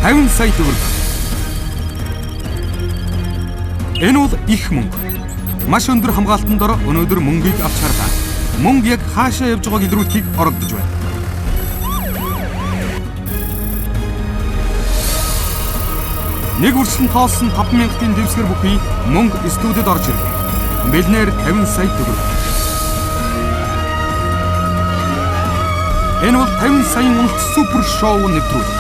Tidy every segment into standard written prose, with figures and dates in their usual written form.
50 сая төгрөг. Энэ бол их мөнгө. Маш өндөр хамгаалтанд дор өнөөдөр мөнгийг авч харлаа. Мөнгө яг хаашаа явж байгааг илрүүлэхийг оролдож байна. Нэг үрслэн тоолсон 5000-ын дэвсгэр бүхий мөнгө студид орж ирлээ. Бэлнээр 50 сая төгрөг. Энэ бол 50 саяын уналт супер шоу нэвтрүүлэг.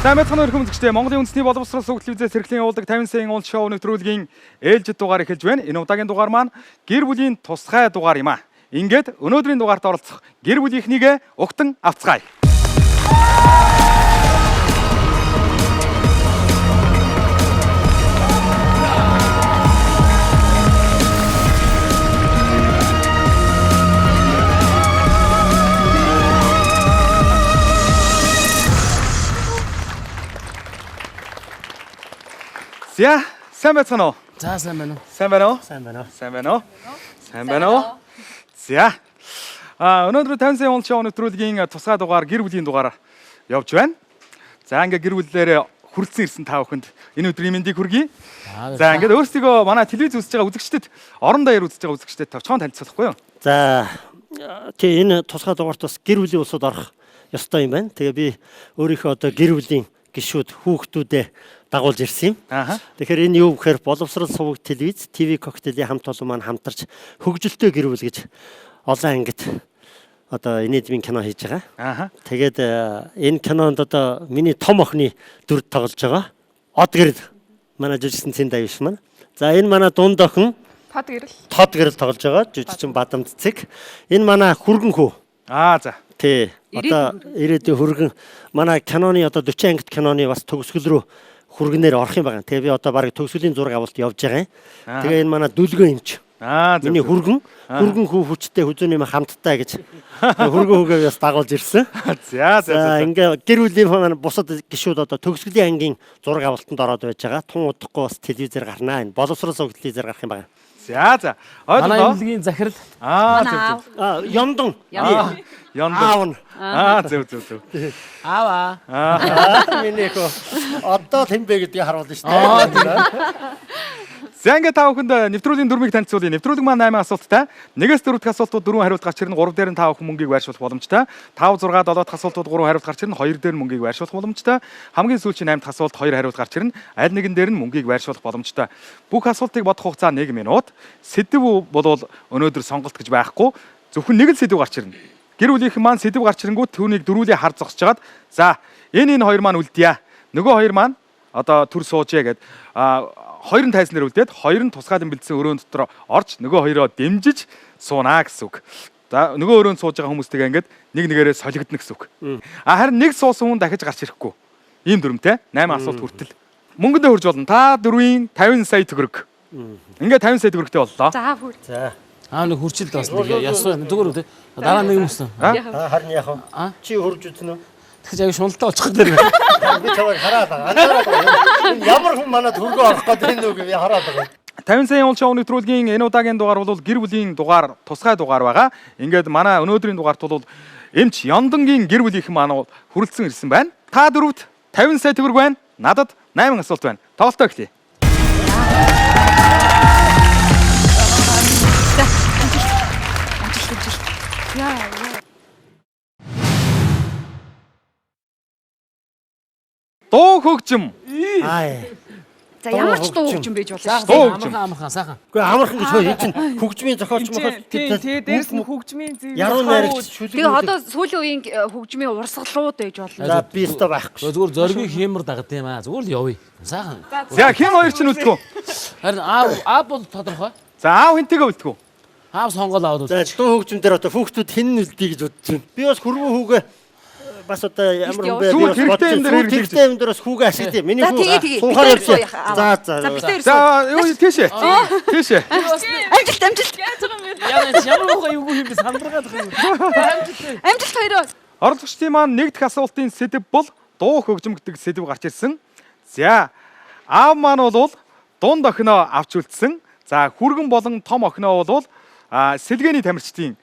Сайн байцгаана уу өрхөм үзэгчдээ. Монголын үндэсний боловсрол сувг телевизээс хэрэглэн явуулдаг 50 саяын уул шоу нэвтрүүлгийн ээлжид дугаар эхэлж байна. Энэ удаагийн дугаар маань гэр бүлийн тусгай дугаар юм аа. Ингээд өнөөдрийн дугаарт оролцох гэр бүлийнхнийг угтан авцгаая. За, сайн байцгаана уу? За сайн байна уу? Сайн байна уу? Сайн байна уу? Сайн байна уу? Сайн байна уу? За. А өнөөдөр 50 сая уул шоу нэвтрүүлгийн тусгай дугаар гэр бүлийн дугаар явж байна. За ингээд гэр бүлээр хүрэлцэн ирсэн та бүхэнд энэ өдрийн мэндийг хүргэе. За ингээд өөрсдийгөө манай телевиз үзэж байгаа үзэгчдэд орон даяар үзэж байгаа үзэгчдэд товчхон танилцуулахгүй юу? За тий энэ тусгай дугаарт бас гэр бүлийн улсууд орох ёстой юм байна. Тэгээ би өөрийнхөө одоо гэр бүлийн гишүүд хүүхдүүдээ дагуулж ирсэн юм. Ааха. Тэгэхээр энэ юу гэхээр боловсрол суваг телевиз, ТV коктейлийн хамт олон маань хамтарч хөгжилтэй гэр бүл гэж олон ангид одоо инээдмийн кино хийж байгаа. Ааха. Тэгээд энэ кинонд одоо миний том охины дүр тоглож байгаа. Од гэрэл манай жүжигчин Цэн Давиш маань. За энэ манай дунд охин Тод гэрэл. тод гэрэл тоглож байгаа жүжигчин Бадамд цэг. Энэ манай хүргэн хүү. Аа за. Тий. Одоо ирээдүйн хүргэн манай киноны одоо 40 ангит киноны бас төгсгөл рүү хүргэнээр орох юм байна. Тэгээ би одоо баг төгсгөлийн зураг авалт явж байгаа юм. Тэгээ энэ манай дүлгэн эмч. Аа зөв. Миний хүргэн хүргэн хүү хүчтэй хүзүүний мань хамттай гэж Тэгээ хүргэн хүүгээ бас дагуулж ирсэн. За за За за. ингээ гэр бүлийн маань бусад гишүүд одоо төгсгөлийн ангийн зураг авалтанд ороод байж байгаа. Тун удахгүй бас телевизээр гарнаа. Энэ боловсрол сувг телевизээр гарах юм байна. За за. Манай Ойлголоо. эмнэлгийн захирал Аа Манай зөв аав. зөв. А Ёндон. Аа Яндон. Аав нь. Аа зөв зөв зөв. аава. Аа, Миний хөө одоо тэмбэ гэдгийг харуулна шүү дээ. За ингээд та бүхэнд нэвтрүүлгийн дүрмийг танилцуулъя. Нэвтрүүлэг маань 8 асуулттай. 1-ээс 4 дахь асуултууд 4 хариулт гарч ирнэ. 3 дээр нь та бүхэн мөнгийг байршуулах боломжтой. 5 6 7 дахь асуултууд 3 хариулт гарч ирнэ. 2 дээр нь мөнгийг байршуулах боломжтой. Хамгийн сүүлийн 8 дахь асуулт 2 хариулт гарч ирнэ. Аль нэгэн дээр нь мөнгийг байршуулах боломжтой. Бүх асуултыг бодох хугацаа 1 минут. Сэдэв болвол өнөөдөр сонголт гэж байхгүй. Зөвхөн нэг л сэдэв гарч ирнэ. Гэр бүлийнхэн маань сэдэв гарч ирэнгүүт түүнийг дөрүүлээ хар зогсож хагаад за энэ хоёр маань үлдъя. Нөгөө хоёр маань одоо төр суужээ гэд хоёр нь тайзнаар үлдээд хоёр нь тусгаалan бэлдсэн өрөөнд дотор орж нөгөө хоёроо дэмжиж суунаа гэсэн үг. За нөгөө өрөөнд сууж байгаа хүмүүстэйгээ ингээд нэг нэгээрээ солигдно гэсэн үг. А харин нэг суусан хүн дахиж гарч ирэхгүй. Ийм дүрмтэй 8 асуулт хүртэл. Мөнгөндөө хурж болно. Та дөрвийн 50 сая төгрөг. Ингээд 50 сая төгрөгтэй боллоо. За бүр. За. Аа нэг хурцлд бас нэг ясуу байна. Зүгээр үү те. Дараа нэг юм өснө. Аа, Харин яах вэ? Аа? Чи хурж үзнэ үү? Тэгэж аяг шуналтай болчих гэдэг. Би чамайг хараад байгаа. Анзаараад байгаа. Энэ Ямар хүн манад хөргөө орох гээд байна уу гэж би хараад байгаа. 50 саяын уул шоу нэвтрүүлгийн энэ удаагийн дугаар бол гэр бүлийн дугаар, тусгай дугаар байгаа. Ингээд манай өнөөдрийн дугаарт бол эмч Ёндонгийн гэр бүлийнхэн маань бол хүрэлцэн ирсэн байна. Та дөрөвт 50 сая төгрөг байна. Надад 8 асуулт байна. Тоглолтоо эхлэе. Амжилт амжилт. Яа яа. Дуу хөгжим. Аа. За ямар ч дуу хөгжим байж болно шүү Дуу дээ. хөгжим. Амархан амархан сайхан. Үгүй амархан гэж хөө энэ чинь хөгжмийн зохиолч мохол Тий, тий, дээрс нь хөгжмийн зэв. Яруу найрагч шүлэг. Тэгээ одоо сүүлийн үеийн хөгжмийн урсгалууд байж болно. За би өстой байхгүй шүү. Зүгээр зоригийн хиймэр дагд юм аа. Зүгээр л явъя. Сайхан. За хэн хоёр чинь үлдэх үү? Харин аав аав бол тодорхой. За аав хинтэйгээ үлдэх үү? Аав сонгол аваад За дуу хөгжим дээр одоо хүүхдүүд хэн нь үлдээ гэж бодож байна. Би бас хөрвөн хүүгээ бас одоо ямар хүн бэ? Сүүл хэрэгтэй юм дээр хэрэглэж. Хэрэгтэй юм дээр бас хүүгээ ашиглая. Миний За хүү тэгээ тэгээ. суухаар Бид хоёр явчих. сууя. За за. За бид хоёр За юу тийшээ. Тийшээ. Амжилт амжилт. Яа ямар муухай юу юм бэ сандаргаад байгаа юм. Амжилт хоёроо. Оролцогчдын маань нэг дэх асуултын сэдэв бол дуу хөгжим гэдэг сэдэв гарч ирсэн. За аав маань бол дунд охиноо авч үлдсэн. За хүргэн болон том охиноо бол сэлгээний тамирчдын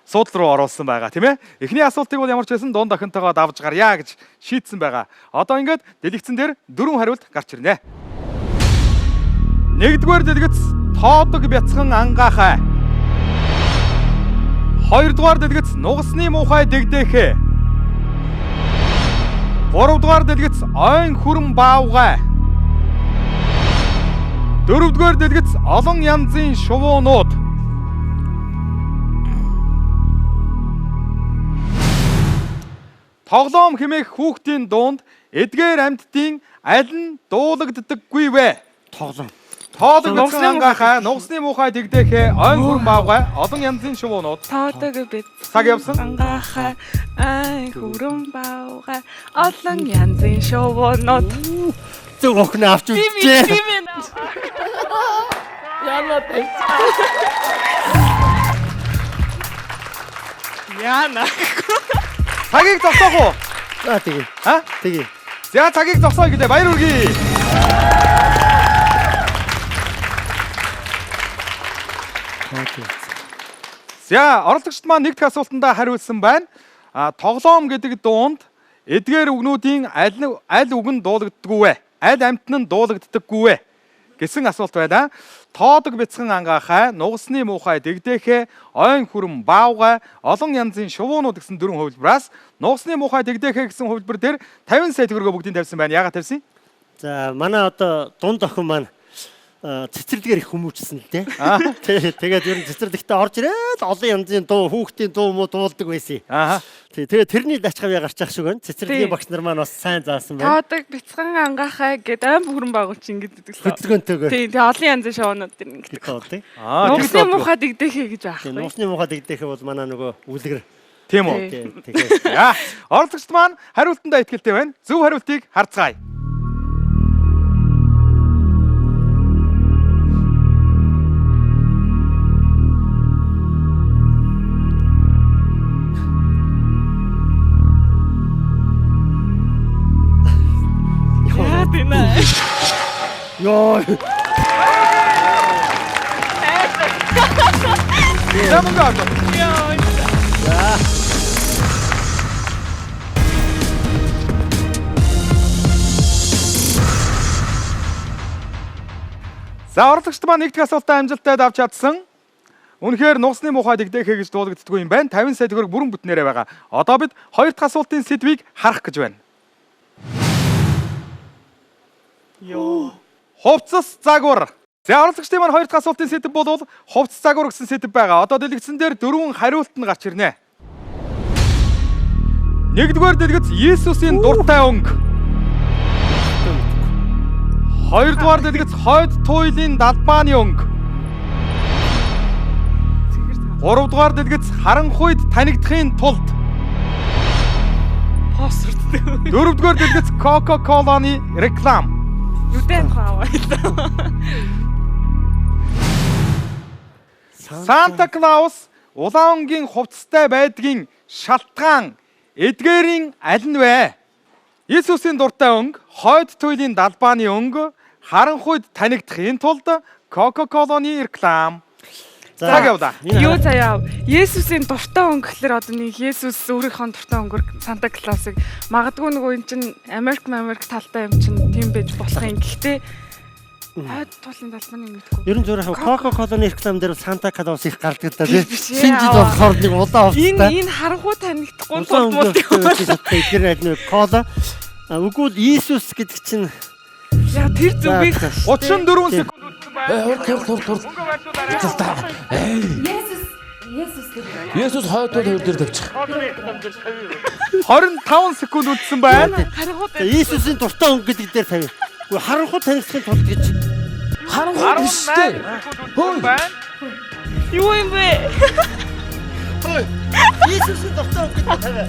суудлал руу оруулсан байгаа тийм ээ. Эхний асуултыг бол ямар ч байсан дунд охинтойгоо давж гарья гэж шийдсэн байгаа. Одоо ингээд дэлгэцэн дээр дөрвөн хариулт гарч ирнэ. Нэгдүгээр дэлгэц тоодог бяцхан ангаахай. Хоёрдугаар дэлгэц нугасны муухай дэгдээхэ. Гуравдугаар дэлгэц ойн хүрэн баавгай. Дөрөвдүгээр дэлгэц олон янзын шувуунууд. Тоглоом хэмээх хүүхдийн дунд эдгээр амьтдын аль нь дуулагддаггүй вэ? Тоглоом. Тоолог нугасны ангаахай, нугасны муухай дэгдээхэ, ойн хүрэн баавгай, олон янзын шувуунууд. Тоодог бид. Цаг явсан. Ангаахай ай хүрэн баавгай олон янзын шоунууд. Зөв охиноо авч Тийм үлджээ. тийм ээ. Яна тавьчих. Яна. Цагийг зогсоох уу? За тэгээ. А? Тэгээ. За цагийг зогсоё гэлээ. Баяр хүргэе. За, оролцогчд маань нэг дэх асуултандаа хариулсан байна. А тоглоом гэдэг дуунд эдгээр үгнүүдийн аль нь аль үг нь дуулагддаггүй вэ? Аль амьтан нь дуулагддаггүй вэ? гэсэн асуулт байлаа. Тоодог бяцхан ангаахай, нугасны муухай дэгдээхэ, ойн хүрэн баавгай, олон янзын шувуунууд гэсэн дөрвөн хувилбараас нугасны муухай дэгдээхэ гэсэн хувилбар дээр 50 сая төгрөгөө бүгдийг тавьсан байна. Яагаад тавьсан? За манай одоо дунд охин маань цэцэрлэгээр их хүмүүжсэн л дээ. Тэ тэгээд ер нь цэцэрлэгтээ орж ирээд олон янзын дуу, хүүхдийн дуу муу дуулдаг байсан. Аа. Тий, тэгээд тэрний дачхав яа гарч ах шиг байна. Цэцэрлэгийн Тий. багш нар маань бас сайн заасан байна. Тоодог бяцхан ангаахай гэд айн хүрэн байгуул чи ингэж гэдэг лээ. Хөдөлгөөнтэйгээр Тийм тэгээ олон янзын шоунууд дэр ингэж. гэдэг болдог. Аа, Нугасны муухай дэгдээхэ гэж Тий, байхгүй. нуусны муухай дэгдэхэ бол манай нөгөө үлгэр. Тийм үү? Тий, тэгээд За, оролцогчд маань хариултандаа итгэлтэй байна. Зөв хариултыг харцгаая. Яа тийм ээ. ёо. За мөнгө авч. За оролцогчд маань нэг дэх асуултаа амжилттай давж чадсан. Үнэхээр нугасны муухай дэгдээхэ гэж дуулагддаггүй юм байна. 50 сая төгрөг бүрэн бүтнээрээ байгаа. Одоо бид хоёр дахь асуултын сэдвийг харах гэж байна. Йоо. Хувцас загвар. За оролцогчдын маань хоёр дахь асуултын сэдэв бол хувцас загвар гэсэн сэдэв байгаа. Одоо дэлгэцэн дээр дөрвөн хариулт нь гарч ирнэ. Нэгдүгээр дэлгэц Иесусийн дуртай өнгө. Хоёрдугаар дэлгэц хойд туйлын далбааны өнгө. Гуравдугаар дэлгэц харанхуйд танигдахын тулд. Посворттой. Дөрөвдүгээр дэлгэц Coca-Cola-ны реклам. Нүдэн хаваа. Санта Клаус улаан өнгийн хувцастай байдгийн шалтгаан эдгээрийн аль нь вэ? Иесусийн дуртай өнгө, хойд туйлын далбааны өнгө, харанхуйд танигдахын тулд Coca-Cola-ны реклам. За Цаг явлаа. Юу заяа. Есүсийн дуртай өнгө гэхлээр одоо нэг Есүс өөрийнхөө дуртай өнгөөр Санта Клаусыг магадгүй нөгөө эн чин Америк Америк талтай юм чин тийм байж болох юм. Гэхдээ хойд тулын далбааны мэдгүй. Ер нь зүгээр хав Coca-Cola-ны реклам дээр Санта Клаус их гардаг л да тий. Биш ээ, Шинэ жил аваа. болохоор нэг улаан хувцастай. Энэ энэ харанхуй танигдахгүй Улаан тулд мул өнгөтэй байсан эдгээр аль нэг кола. Үгүй л Иесус гэдэг чинь Яа тэр зүгийг 34 секунд үлдсэн байна. Хурд хурд хурд хурд. Есүс Есүс гэдэг. Есүс хойд тул хоёр дээр тавьчих. 25 секунд үлдсэн байна. харанхуй За, Иесусийн дуртай өнгө гэдэг дээр тавь. Үгүй харанхуй танигдахын тулд гэж Харанхуй биш үү? 18 секунд үлдсэн байна. Юу юм бэ? Иесусийн дуртай өнгө гэдэг тавиа.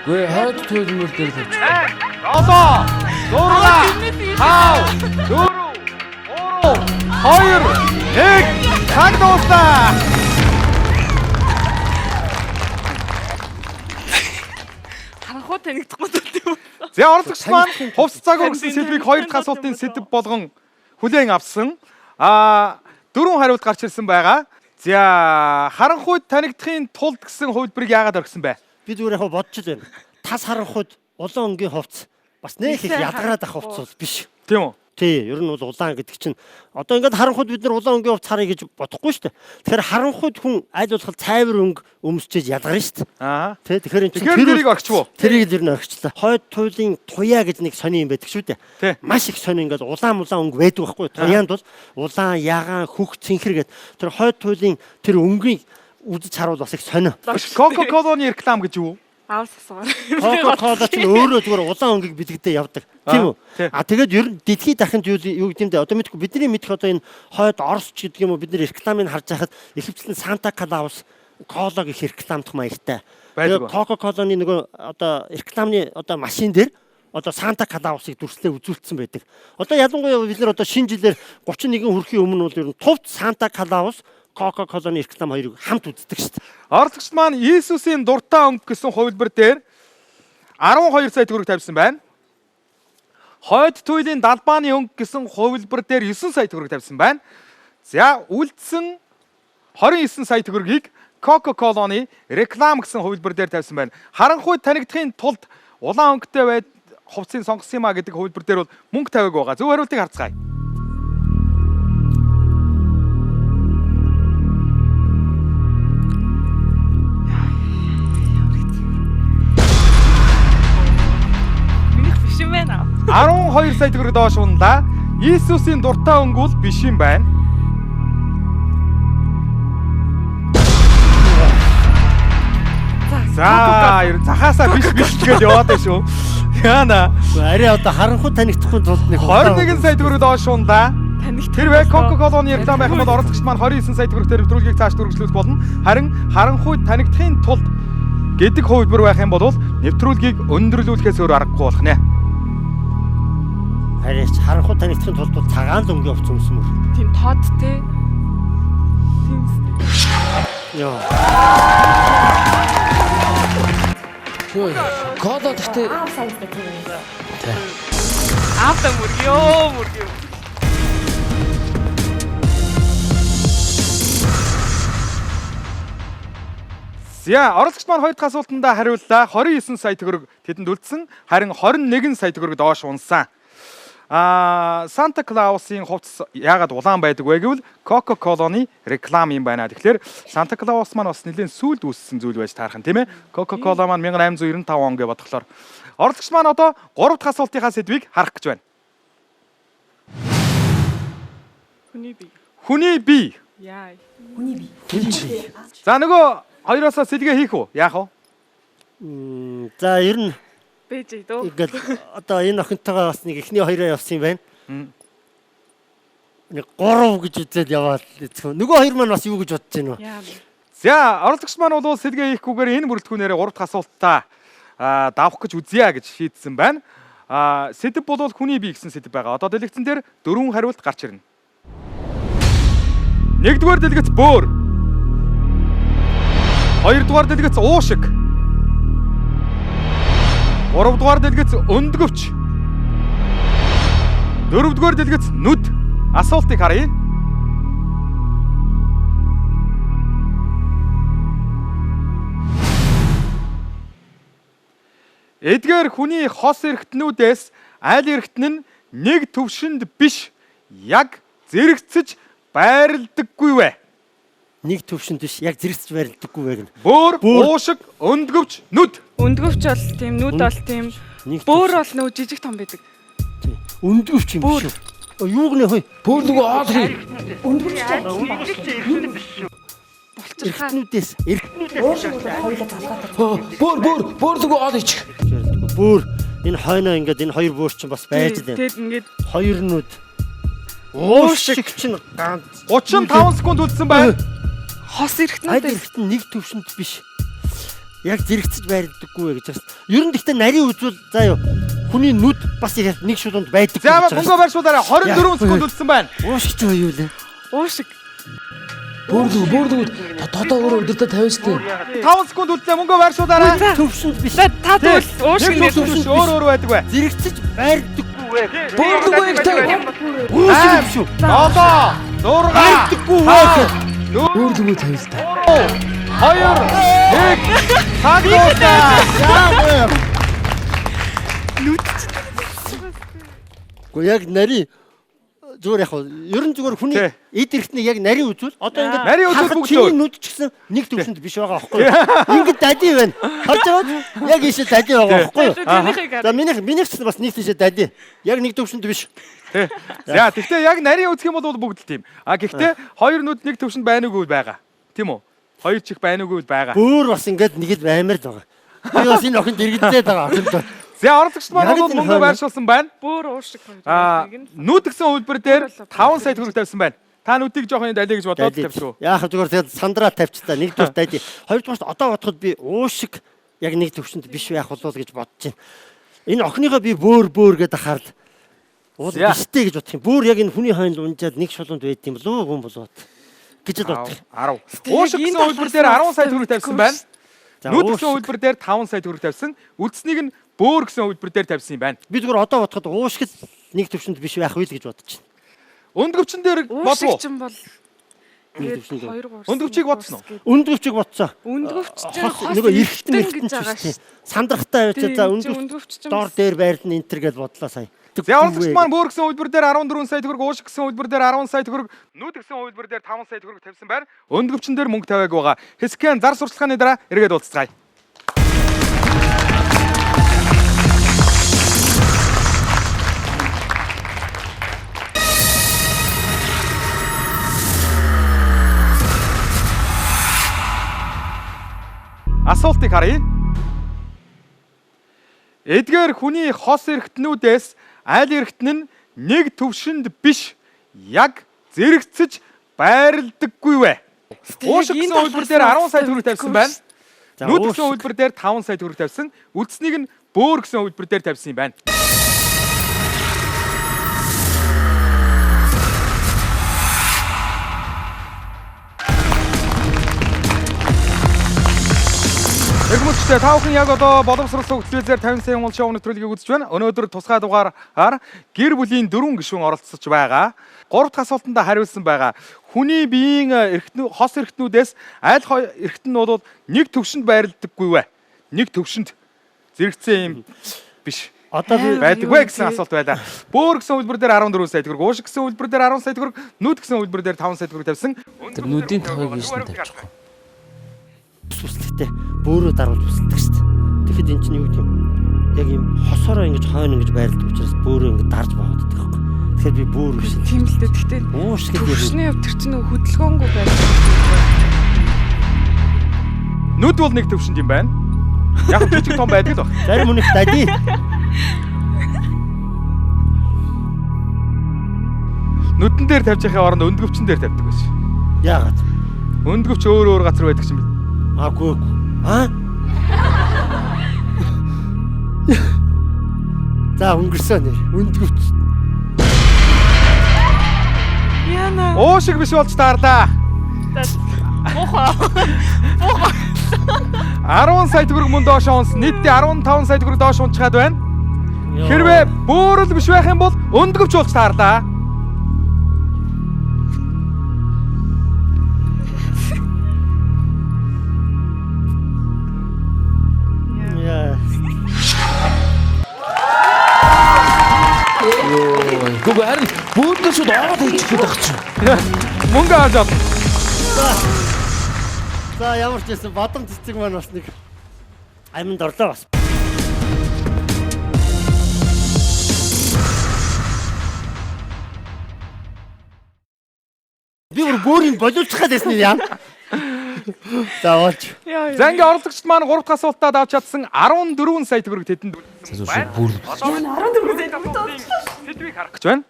Гүй хойд туйлмөр дээр тавьчих. 7 6 5 4 3 2 1 цаг дууслаа. Харанхуй танигдахгүй тул юм. За оролцогч маань хувьс цаг гэсэн сэдвийг хоёр дахь асуултын сэдэв болгон хүлээн авсан. Дөрвөн хариулт гарч ирсэн байгаа. За харанхуйд танигдахын тулд гэсэн хувилбарыг яагаад орхисон бэ? Би зүгээр яг бодож л байна. Тас харанхуйд улаан өнгийн хувцас бас нэх их ядгараад ах хувцас бол биш. Тийм үү? Тий, ер нь бол улаан гэдэг чинь одоо ингээд харанхуйд бид нар улаан өнгийн хувцас харъя гэж бодохгүй шүү дээ. Тэгэхээр харанхуйд хүн аль болох цайвар өнгө өмсчээж ядгарна шүү дээ. Аа. Тий, тэгэхээр энэ чинь Тэгэхээр тэрийг орхичих уу? Тэрийг л ер нь орхичлаа. Хойд туйлын туяа гэж нэг сони юм байдаг шүү Тий. дээ. Маш их сони ингээд улаан мулаан өнгө байдаг байхгүй юу? Туяанд бол улаан, ягаан, хөх, цэнхэр гэд тэр хойд туйлын тэр өнгийг үзэж харуул бас их сонио. Coca-Cola-ны реклам гэж юу? Аавс асуугаар. Coca-Cola ч өөрөө зүгээр улаан өнгийг бэлэгдээ явдаг. Тийм үү? Тий. А тэгээд ер нь дэлхийд дахинд юу юу гэдэг юм бэ? Одоо мэдгүй бидний мэдэх одоо энэ хойд Орос ч гэдэг юм уу бид нэр рекламыг харж байхад ихэвчлэн Санта Клаус кола гэх рекламдах маягтай. Байдаг Тэгээд Coca-Cola-ны нөгөө одоо рекламны одоо машин дээр одоо Санта Клаусыг дүрслээ үзүүлсэн байдаг. Одоо ялангуяа бид нар одоо шинэ жилээр 31 хүрэхийн өмнө бол ер нь тувд Санта Клаус Coca-Cola-ны реклам хоёрыг хамт үздэг шүү дээ. Оролцогч маань Иесусийн дуртай өнгө гэсэн хувилбар дээр 12 сая төгрөг тавьсан байна. Хойд туйлын далбааны өнгө гэсэн хувилбар дээр 9 сая төгрөг тавьсан байна. За үлдсэн 29 сая төгрөгийг Coca-Cola-ны реклам гэсэн хувилбар дээр тавьсан байна. Харанхуй танигдахын тулд улаан өнгөтэй байд хувцсыг сонгосон юм а гэдэг хувилбар дээр бол мөнгө тавиаг байгаа. Зөв хариултыг харцгаая. Минийх биш юм байна. 12 сая төгрөг доош унлаа. Иесусийн дуртай өнгө бол биш юм байна. За, ер нь захаасаа биш биш гэж яваад байна шүү. Яана. Арай одоо харанхуй танигдахгүй тулд нэг 21 сая төгрөг доош унлаа. Танигдах. Хэрвээ Coca-Cola-ны реклам байх юм бол оролцогчд маань 29 сая төгрөгтэй нэвтрүүлгийг цааш дөрвөлжлүүлэх болно. Харин харанхуй танигдахын тулд гэдэг хувилбар байх юм бол нэвтрүүлгийг өндөрлүүлэхээс өөр аргагүй болох нэ. Арай ч харанхуй танигдахын тулд бол цагаан л өнгийн хувцас өмсмөр. Тийм тод те. Тийм. Йоо. Юу кола гэхдээ Аавда мөргөө мөргөө. За, оролцогч маань хоёр дахь асуултандаа хариуллаа. 29 сая төгрөг тэдэнд үлдсэн. Харин 21 сая төгрөг доош унсан. Санта Клаусын хувцас яагаад улаан байдаг вэ гэвэл Coca-Cola-ны реклам юм байна. Тэгэхээр Санта Клаус маань бас нэлээд сүүлд үүссэн зүйл байж таарах нь тийм ээ. Coca-Cola маань 1895 он гэж бодохлоор оролцогч маань одоо 3 дахь асуултынхаа сэдвийг харах гэж байна. Хүний бие. Хүний бие. Яа. За нөгөө хоёроосоо сэлгээ хийх үү? Яах вэ? За ер нь Бэж дөө. ингээд одоо энэ охинтойгоо бас нэг эхний хоёроо явсан юм байна. Нэг 3 гэж үзээд яваад эцэг. Нөгөө хоёр маань бас юу гэж бодож байна вэ? Яа. За, оролцогч маань бол сэлгээ хийхгүйгээр энэ бүрэлдэхүүнээрээ 3 дахь асуултаа давах гэж үзье гэж шийдсэн байна. Сэдэв бол хүний бие гэсэн сэдэв байгаа. Одоо дэлгэцэн дээр дөрвөн хариулт гарч ирнэ. Нэгдүгээр дэлгэц бөөр. Хоёрдугаар дэлгэц уушиг. Гуравдугаар дэлгэц өндгөвч. Дөрөвдүгээр дэлгэц нүд. Асуултыг харъя. Эдгээр хүний хос эргэтнүүдээс аль эргэтэн нь нэг төвшөнд биш яг зэрэгцэж байрладаггүй вэ? Нэг төвшөнд биш яг зэрэгцэж байрладаггүй вэ гэнэ. Бөөр, Бөөр. уушиг, өндгөвч, нүд. Өндгөвч бол тийм, нүд бол тийм. Нэг Бөөр бол нөө жижиг том байдаг. Тий. Өндгөвч юм биш үү? Оо, Юу гэнэ хөөе? бөөр нөгөө оол хий. Булчирхаа. Эргэтнүүдээс эргэтнүүдээс Бөөр бөөр бөөр нөгөө оол ичих. байрладаггүй. Бөөр энэ хойноо ингээд энэ хоёр бөөр чинь бас байж л байна. Тэгэд ингээд Хоёр нүд. Уушиг чинь ганц 35 секунд үлдсэн байна. Хос Аль эргэтнүүдээс эргэтэн нэг төвшөнд биш. Яг зэрэгцэж байрлдаггүй вэ гэж байна. Ер нь гэхдээ нарийн үзвэл заа юу хүний нүд бас яг нэг шулуунд байдаг. За мөнгө байршуулаарай. 24 секунд үлдсэн байна. Уушиг чи юу лээ? уушиг. Бөөр бөөр тодоо өөр өдөртөө 50 штэ. 5 секунд үлдлээ. Мөнгө байршуулаарай. Төвшөнд биш. За та тэгвэл уушиг Нэг нэр төвшөнд биш өөр өөр байдаг бай. Зэрэгцэж байрлдаггүй вэ? Бөөр ихтэй. Уушиг юм шүү. 7 6 Байрлдаггүй вэ? Бөөр лүгөө 50 л та. 2 1 Цаг дууслаа. Яа вэ? Гэхдээ яг нарийн зүгээр яг хөө ер нь зүгээр хүний Тий. эд эрхтний яг нарийн үзвэл одоо ингээд Нарийн үзвэл харахад бүгд чиний өөр. нүд ч гэсэн нэг төвшөнд биш байгаа байхгүй юу? Ингээд дадий байна. Харж байгаа уу? Яг ийшээ дадий байгаа байхгүй юу? Танийхыг За минийх минийх ч бас нэг тийшээ дадий. Яг нэг төвшөнд биш. Тий. За тэгвэл яг нарийн үзэх юм бол бүгд л тийм. А гэхдээ хоёр нүд нэг төвшөнд байна уугүй байгаа. Тийм үү? Хоёр чих байна уугүй байгаа. Бөөр бас ингээд нэг л баймар л байгаа. Би бас энэ охинд эргэлзээд байгаа охинд. За оролцогчд маань Яг бол энэ мөнгө хойно. байршуулсан байна. Бөөр уушиг хоёр. А Нэг нь нүд гэсэн хувилбар дээр 5 сая төгрөг тавьсан байна. Та нүдийг жоохон далиа гэж бодоод тавьчих уу? Яах вэ зүгээр тэгээд сандраа тавьчихлаа. Нэгдүгээр дадий. Хоёрдугаар одоо бодоход би уушиг яг нэг төвшөнд биш байх болов уу гэж бодож байна. Энэ охиныгоо би бөөр бөөр гэдэг ахаар л уул За. биштэй гэж бодох юм. Бөөр яг энэ хүний хойнд унжаад нэг шулуунд байд юм болов уу гүн болов гэж л бодох. 10. Яг Уушиг энэ гэсэн хувилбар дээр талаас 10 сая төгрөг тавьсан байна. За, Нүд гэсэн уушиг. хувилбар дээр 5 сая төгрөг тавьсан. Үлдснийг нь бөөр гэсэн хувилбар дээр тавьсан юм байна. Би зүгээр одоо бодоход уушиг л нэг төвшөнд биш байх үйл гэж бодож байна. Өндгөвчн дээр Уушиг бодвоо. чинь бол Нэг төвшөнд. 2 3. Өндгөвчийг бодсон уу? Өндгөвчийг бодсон. Өндгөвч чинь Хос хос нөгөө эргэтэн эргэтэн мэртэн гэж байгаа ч биш. шүү. Сандрахтай авчаа за Тийм, чи өндгөвч өндгөвч чинь дор бас- дээр байрлал нь энтер гэж бодлоо сая. За оролцогч маань бөөр гэсэн хувилбар дээр 14 сая төгрөг, уушиг гэсэн хувилбар дээр 10 сая төгрөг, нүд гэсэн хувилбар дээр 5 сая төгрөг тавьсан байна. Өндгөвчн дээр мөнгө тавиаг байгаа. Хэсгэн зар сурталчилгааны дараа эргээд уулзцгаая. Асуултыг харъя. Эдгээр хүний хос эргэтнүүдээс аль эргэтэн нь нэг төвшөнд биш яг зэрэгцэж байрладаггүй вэ? Уушиг энэ гэсэн хувилбар дээр талаас 10 сая төгрөг тавьсан байна. За, Нүд гэсэн уушиг. хувилбар дээр 5 сая төгрөг тавьсан. Үлдснийг нь бөөр гэсэн хувилбар дээр тавьсан юм байна. Эргэмчтэй та бүхэн яг одоо боловсрол хөтөлбөрөөр 50 сая уул шоу нэвтрүүлгийг үзэж байна. Өнөөдөр тусгай дугаараар гэр бүлийн дөрвөн гишүүн оролцож байгаа. Гурав дахь асуултанд хариулсан байгаа. Хүний биеийн эрхтнүү хос эрхтнүүдээс аль эрхтэн нь бол нэг төвшөнд байрладаггүй вэ? Нэг төвшөнд зэрэгцсэн юм биш Одоо би байдаг вэ гэсэн асуулт байлаа. Бөөр гэсэн үйлбэр дээр 14 сая төгрөг, уушиг гэсэн үйлбэр дээр 10 сая төгрөг, нүд гэсэн үйлбэр дээр 5 сая төгрөг тавьсан. Тэр нүдийн тавыг ийш нь тавьчих. бүслэгтэй бөөрөө даруулж бүсэлдэг шүү дээ. Тэгэхэд эн чинь юу гэдэг юм? Яг юм хосороо ингэж хойно ингэж байрладаг учраас бөөрөө ингэж дарж баавддаг байхгүй. Тэгэхээр би бөөр биш. Тийм л дээ. Гэхдээ Уушиг гэдэг юм. төвшний хувьд тэр чинь нөгөө хөдөлгөөнгүй байдаг. Нүд бол нэг төвшөнд юм байна. Яг нь жижиг том байдаг л баг. Зарим хүнийх дади. Нүдэн дээр тавьж яхахын оронд өндгөвчн дээр тавьдаг байсан. Яагаад? Өндгөвч өөр өөр газар байдаг юм бэл. Аагүй. Аа? За өнгөрсөн нэр. Өндгөвч. Яна. Уушиг биш болж таарлаа. Муухай. 10 сая төгрөг мөн доош унс. Нийтдээ 15 сая төгрөг доош унчгаад байна. Хэрвээ бөөрөл биш байх юм бол өндгөвч болж таарлаа. Яа. Гүг харин бөөрдөө шууд ороод хийчих гээд байх чинь. Мөнгө авч олно. За ямар ч байсан бадам цэцэг маань бас нэг аминд орлоо бас. Би бүр бөөрийг болиулчих гээд байсан юм яа. За болж. Яа. За ингээ оролцогчд маань 3 дахь асуултад авч чадсан 14 сая төгрөг тэдэнд үлдсэн байна. Бөөрөл. 14 сая төгрөг сэдвийг харах гэж байна.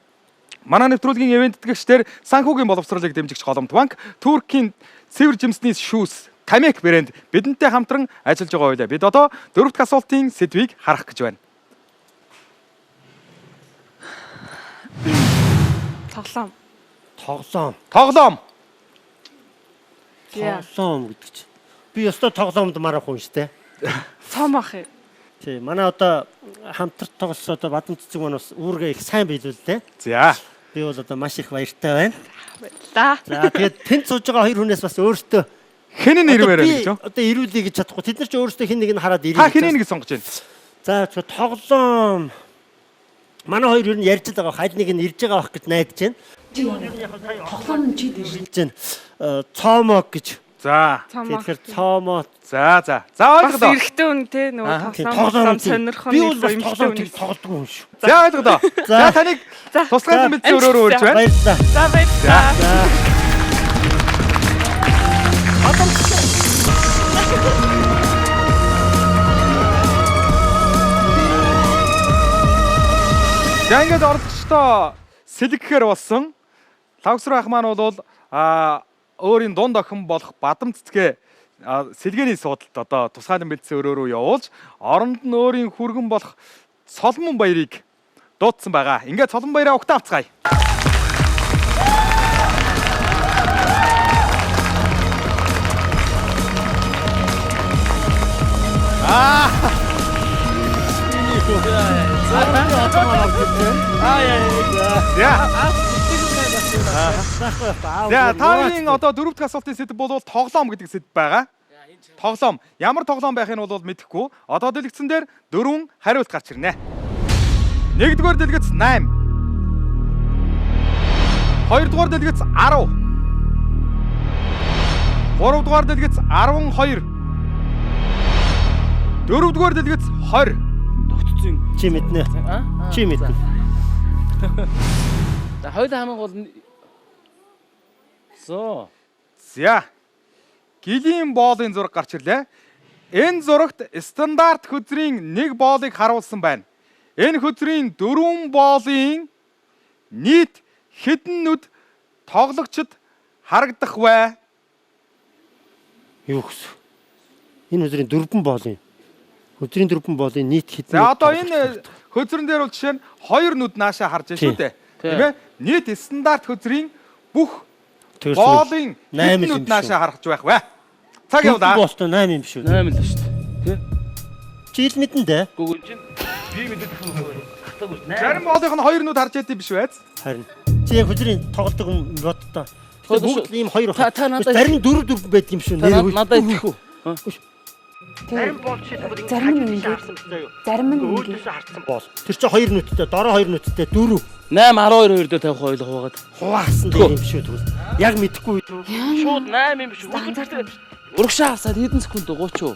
Манай нэвтрүүлгийн ивент тэтгэгчдэр санхүүгийн боловсролыг дэмжигч Голомт банк, Туркийн Цэвэр жимсний шүүс Тамек брэнд бидэнтэй хамтран ажиллаж байгаа байлаа. Бид одоо дөрөв дэх асуултын сэдвийг харах гэж байна. Тоглоом. Тоглоом. Тоглоом. Яа. Тоглоом гэдэг чинь. Би ёстой тоглоомд марах хүн шүү дээ. Цом ах юм. Тий, манай одоо хамтарт тоглосон одоо Бадам цэцэг маань бас үүргээ их сайн биелүүллээ. За. Би бол одоо маш их баяртай байна. Баярлалаа. За тэгээд тэнд сууж байгаа хоёр хүнээс бас өөртөө Хэн нь ирвээр байна гэж одоо юу? би одоо ирүүлье гэж чадахгүй. Тэд нар ч өөрсдөө хэн нэг нь хараад ирээ. Та хэнийг нэг сонгож байна? За тэгэхээр тоглоом. Манай хоёр ер нь ярьж л байгаа. Аль нэг нь ирж байгаа байх гэж найдаж байна. Тоглоом нь чи дээр. Ирж байна. Цоомог гэж. За. Цом ах. Тэгэхээр цоомоо За за. За Бас ойлголоо. эрэгтэй хүн те нөгөө Аа. тий, тоглоом тоглоом сонирхон Би бол бас илүү тоглоом эмэгтэй тэг тоглодог хүн шүү. За ойлголоо. За таныг тусгайлан мэдсэн өрөөрөө урьж байна. Баярлалаа. За баярлалаа. За ингээд оролцогчдоо сэлгэхээр болсон. Лавсруу ах маань бол өөрийн дунд охин болох Бадам цэцгээ сэлгээний суудалд одоо тусгайлан бэлдсэн өрөө рүү явуулж оронд нь өөрийн хүргэн болох Соломон баярыг дуудсан байгаа. Ингээд Соломон баяраа угтаа авцгаая. За. За та нарын одоо дөрөв дэх асуултын сэдэв бол тоглоом гэдэг сэдэв байгаа. Тоглоом. Ямар тоглоом байхыг нь бол мэдэхгүй. Одоо дэлгэцэн дээр дөрвөн хариулт гарч ирнэ. Нэгдүгээр дэлгэц 8. Хоёрдугаар дэлгэц 10. Гуравдугаар дэлгэц 12. Дөрөвдүгээр дэлгэц 20. Тогтцсон. Чи мэднэ. Аа? Чи мэднэ. За хоёулаа хамаг бол Зөө. За. Гэлийн боолын зураг гарч ирлээ. Энэ зурагт стандарт хөзрийн нэг боолыг харуулсан байна. Энэ хөзрийн дөрвөн боолын нийт хэдэн нүд тоглогчд харагдах вэ? Юу гэсэн? Энэ өдрийн дөрвөн боолын. Өдрийн дөрвөн боолын нийт хэдэн За одоо энэ хөзрөн дээр бол жишээ нь хоёр нүд наашаа харж байна шүү дээ. Тийм ээ? Нийт стандарт хөзрийн бүх боолын хэдэн нүд наашаа харах байх вэ? Цаг явлаа. Боолтой 8 юм шүү. 8 л шүү дээ. Тэ? Чи ил мэдэн дээ. Гүг чинь би мэддэг юм. Хатаагүй. 8. Зарим боолынх нь хоёр нүд харж байд юм биш үү? Харин. Чи яг хөзрийн тоглодог юм боддоо. Тэгвэл Бүгд ийм хоёр Та- та надад- Зарим дөрөв дөрөв байдаг юм шүү. Та Нэр надад итгэх үү? Зарим боол шийдэх Зарим нь ингээд зарим нь ингээд харсан боол. Тэр чинь хоёр нүдтэй, дороо хоёр нүдтэй дөрөв 8 12 2 дээр тавих хоёул хуваагаад. хуваасан дээр юм шүү тэгвэл. Яг мэдэхгүй үү? Шууд 8 юм биш үү? Урагшаа харсаад хэдэн секунд 30 уу?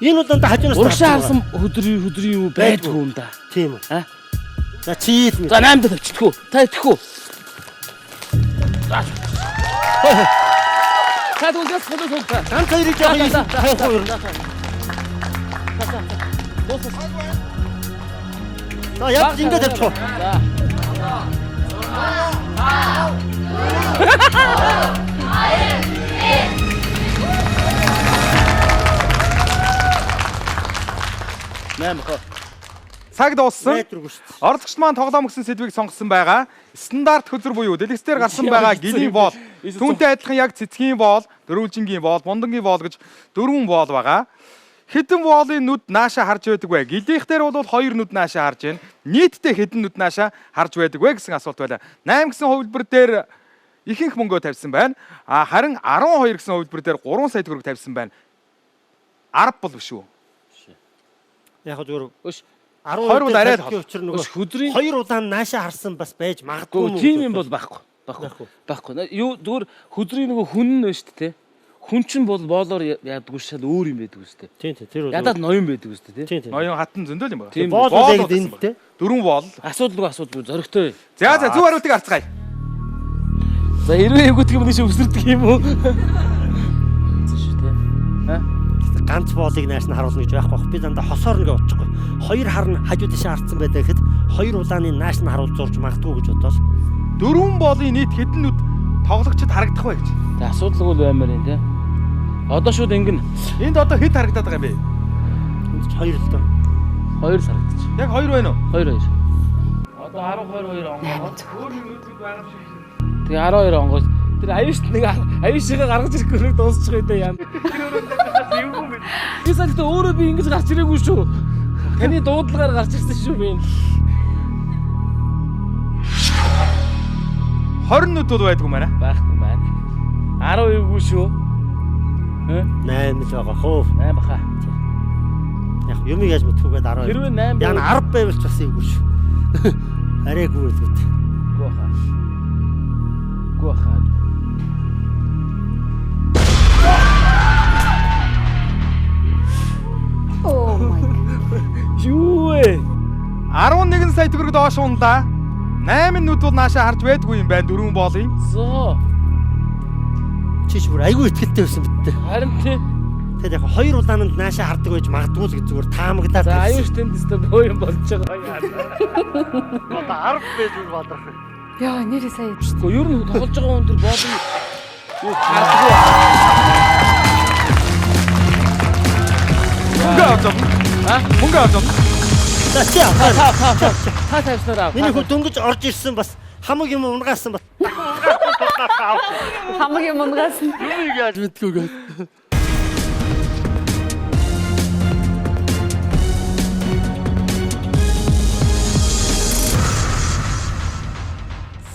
Энэ бол дандаа хажуунаас Урагшаа гарч харсан хөдрийн хөдрийн юу байдгүй юм да. байгаа. Тийм үү. А? За чи ил мэд. За 8 дээр тавьчихдаггүй. Та итгэх үү? За. Та тэгвэл хөлөө сууг та. Ганц хоёрыг яг За, за, тавих уу? За яг ингэ тавьчих уу? За. Нэм хоо. Цаг дууссан. Найдваргүй шүү дээ. Оролцогч маань тоглоом гэсэн сэдвийг сонгосон байгаа. Стандарт хөзөр буюу дэлгэцээр гарсан байгаа гэлийн боол. Түүнтэй адилхан яг цэцгийн боол, дөрвөлжингийн боол, бундангийн боол гэж дөрвөн боол байгаа. Хэдэн боолын нүд наашаа харж байдаг вэ? Гэлийнх дээр бол хоёр нүд наашаа харж байна. Нийтдээ хэдэн нүд наашаа харж байдаг вэ гэсэн асуулт байлаа. 8 гэсэн хувилбар дээр ихэнх мөнгөө тавьсан байна. А харин 12 гэсэн хувилбар дээр 3 сая төгрөг тавьсан байна. 10 бол биш үү? Яг хөө зүгээр Өш 12 Хоёр бол арай л тавьчих учир нөгөө өш хөдрийн хоёр улаан наашаа харсан бас байж магадгүй Гүү тийм юм бол байхгүй. Байхгүй. Байхгүй. Юу зүгээр хөдрийн нөгөө хүн нь байна шүү дээ. Хүн чинь бол боолоор яадгүй шал өөр юм байдаг шүү дээ. Тийм тийм тэр бол Ядаад ноён байдаг шүү дээ. Тийм тийм. Ноён хатан зөндөл юм байна. Тийм. Боол бол яг гэсэн энэ байна. дээ. Дөрвөн боол. Асуудалгүй асуудалгүй зоригтой. За за зөв хариултыг харцгаая. За хэрвээ эвгүтг юм тийш өвсөрдөг юм уу? Шүү дээ. Ганц боолыг нааш нь харуулна гэж байхгүй бах. Би дандаа хосоор нэгэ бодчихгүй. Хоёр хар нь хажуу тийшээ харцсан байдаг гэхэд хоёр улааны нааш нь харуул зурж магадгүй гэж бодоол. Дөрвөн боолын нийт хэдэн нүд Тоглогчд харагдах вэ гэж. Тэ асуудалгүй л баймаар юм те. Одоо шууд ингэн Энд одоо хэд харагдаад байгаа юм бэ? Энд ч хоёр л доо. хоёр л харагдчих. Яг хоёр байна уу? 2 2. Одоо 12 2 онгоо. Тэгээ 12 онгоос тэр аюушт нэг аюушигаа гаргаж ирэхгүй нэг дуусчих үү яа. Би сая гэхдээ өөрөө би ингэж гарч ирээгүй шүү. Таны дуудлагаар гарч ирсэн шүү би. 20 нүд бол байдгүй маа. Байхгүй маань. 12-гүй шүү. Хэ? 8 л байгаа хөө. 8 баха. Яг юмыг яаж мэдхүүгээд 12. Хэрвээ 8 Яг 10 байвал ч бас эвгүй шүү. Арайгүй л гэт. Гүү баха. Гүү баха. Oh my god. Юу вэ? 11 сая төгрөг доош унлаа. 8 нүд бол наашаа харж байдгүй юм байна дөрвөн боолын. Зөө. Чи ч бүр айгүй ихтгэлтэй байсан биттэ. Харин тий. Тэгэхээр яг хоёр улаананд наашаа хардаг байж магадгүй л гэж зүгээр таамаглаад. За аюуш тэнд өстө боо юм болж байгаа. Одоо 10 байж бүр бадрах. Яа, нэрээ сая. Гэхдээ ер нь тоглож байгаа хүн төр боолын юу хардгүй. Мөнгө авч явна. А? Мөнгө авч явна. За чи авах. Та та та та тавьснаар ав. Миний хүү дөнгөж орж ирсэн бас хамаг юм унгаасан бас. Хамаг юм унгаас нь. Юмыг яаж мэдхүү гээд.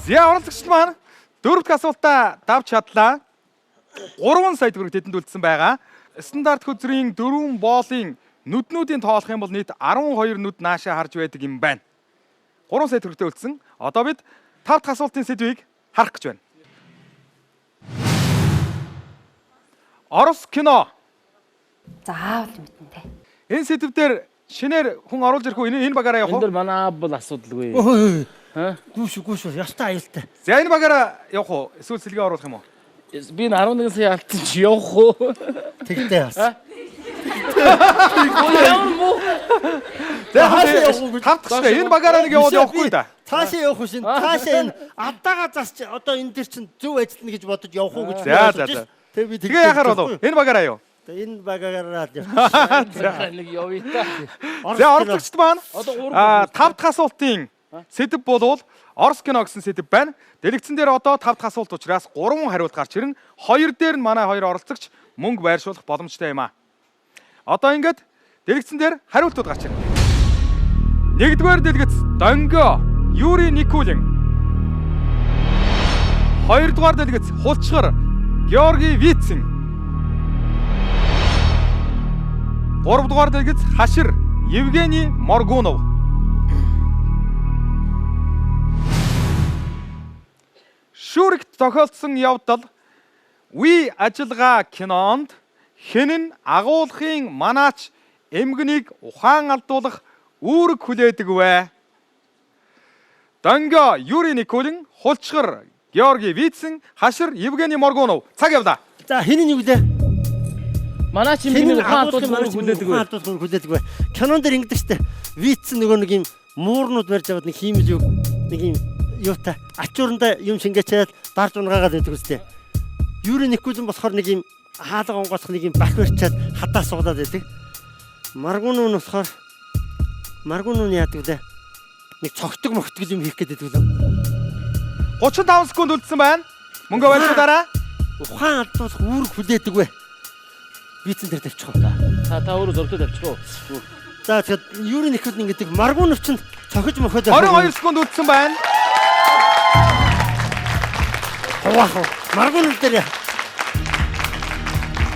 За оролцогч маань дөрөв дэх асуултаа давж чадлаа. 3 сая төгрөг тэдэнд үлдсэн байгаа. Стандарт хөзрийн дөрвөн боолын нүднүүдийн тоолох юм бол нийт 12 нүд наашаа харж байдаг юм байна. 3 сая төгрөгтэй үлдсэн. Одоо бид тав дахь асуултын сэдвийг харах гэж байна. Орос кино. Заавал мэднэ те. Энэ сэдв дээр шинээр хүн оруулж ирэх үү? Энэ багаараа явах Энэ уу? дэр манай аав бол асуудалгүй. Өө. Гүү шүү, гүү шүү. Ястай аюултай. За энэ багаараа явах уу? Эсвэл сэлгээ оруулах юм уу? Би энэ 11 сая алдсан чи явах уу? Тэгтээ бас. Ямар муу. За Хаашаа явах уу гэж. Тав дахь шээ. Энэ багаараа нэг яваад явахгүй да. Цаашаа явах уу шин. Цаашаа энэ алдаага засч одоо энэ дэр чинь зөв ажиллана гэж бодож явах уу гэж би За, за, ойлгож за. шин. Тэг би Тэгээ яхаар болов? Энэ багаараа юу? Энэ багаараа л явах. Нэг явъя та. За оролцогчд маань Одоо гурав тав дахь асуултын сэдэв болвол Орос кино гэсэн сэдэв байна. Дэлгэцэн дээр одоо тав дахь асуулт учраас 3 хариулт гарч ирнэ. Хоёр дээр нь манай хоёр оролцогч мөнгө байршуулах боломжтой юм аа. Одоо ингээд дэлгэцэн дээр хариултууд гарч ирнэ. Нэгдүгээр дэлгэц Донго Юрий Никулин. Хоёрдугаар дэлгэц Хулчгар Георгий Вицин. Гуравдугаар дэлгэц Хашир Евгений Моргунов. Шүрэгт тохиолдсон явдал үе ажиллагаа кинонд хэн нь агуулгын манаач эмгэнийг ухаан алдуулах үүрэг хүлээдэг вэ? Донго Юрий Никулин, Хулчгар Георгий Вицин, Хашир Евгений Моргунов. Цаг явлаа. За хэн нь юу гэлээ? Манай чи Хэн миний нь ухаан агуулгын алдуулах манайч хүлээдэг ухаан вэ? алдуулах хүлээдэг вэ? Кинон дээр ингэдэг штэ. Виц нөгөө нэг юм муурнууд барьж аваад нэг хиймэл юу нэг юм юутай ачуурандаа юм шингээчээд дарж унгаагаад байдаг үстэй. Юрий Никулин болохоор нэг юм хаалга онгоцох нэг юм бах барьчаад хадаа суулаад байдаг. Маргунуу нь болохоор Маргунуу нь яадаг вэ? Нэг цогтөг могтөг юм хийх гээд байдаг лөө. 35 секунд үлдсэн байна. Мөнгө байршуулаарай. Ухаан алдуулах үүрэг хүлээдэг вэ? Вицэн дээр тавьчих уу. Та та өөрөө зургтаа тавьчих уу? За тэгэхээр Юрий Никулин гэдэг Маргунов чинь цохиж мохоод 22 секунд үлдсэн байна. хуваах уу? Маргунов дээр яа.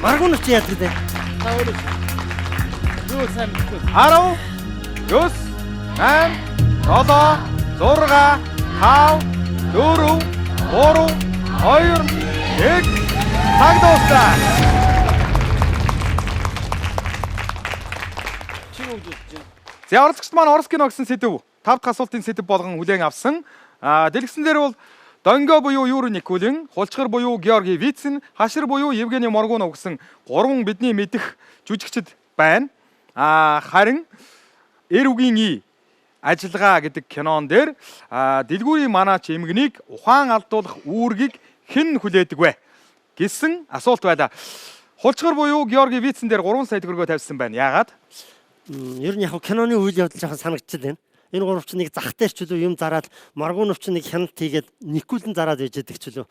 Маргунов чи яадаг вэ? Та өөрөө юу сайн мэдгүй. 10 9 8 7 6 5 4 3 2 1 цаг дууслаа. Чи юу гэж бодож байна? За оролцогчд маань Орос кино гэсэн сэдэв тав дахь асуултын сэдэв болгон хүлээн авсан. Дэлгэцэн дээр бол Донго буюу Юрий Никулин, Хулчгар буюу Георгий Вицин, Хашир буюу Евгений Моргунов гэсэн гурван бидний мэдэх жүжигчд байна. Харин Эр үгийн и ажиллагаа гэдэг кинон дээр дэлгүүрийн манаач эмгэнийг ухаан алдуулах үүргийг хэн хүлээдэг вэ? Гэсэн асуулт байлаа. Хулчгар буюу Георги Вицэн дээр 3 сая төгрөгөө тавьсан байна. Яагаад? Ер нь яг хав киноны үйл явдал жоохон санагдчихл байна. Энэ гурав чинь нэг зах дээр ч үлээ юм зараад Маргунов чинь нэг хяналт хийгээд Никулин зараад байж байдаг ч үлээ.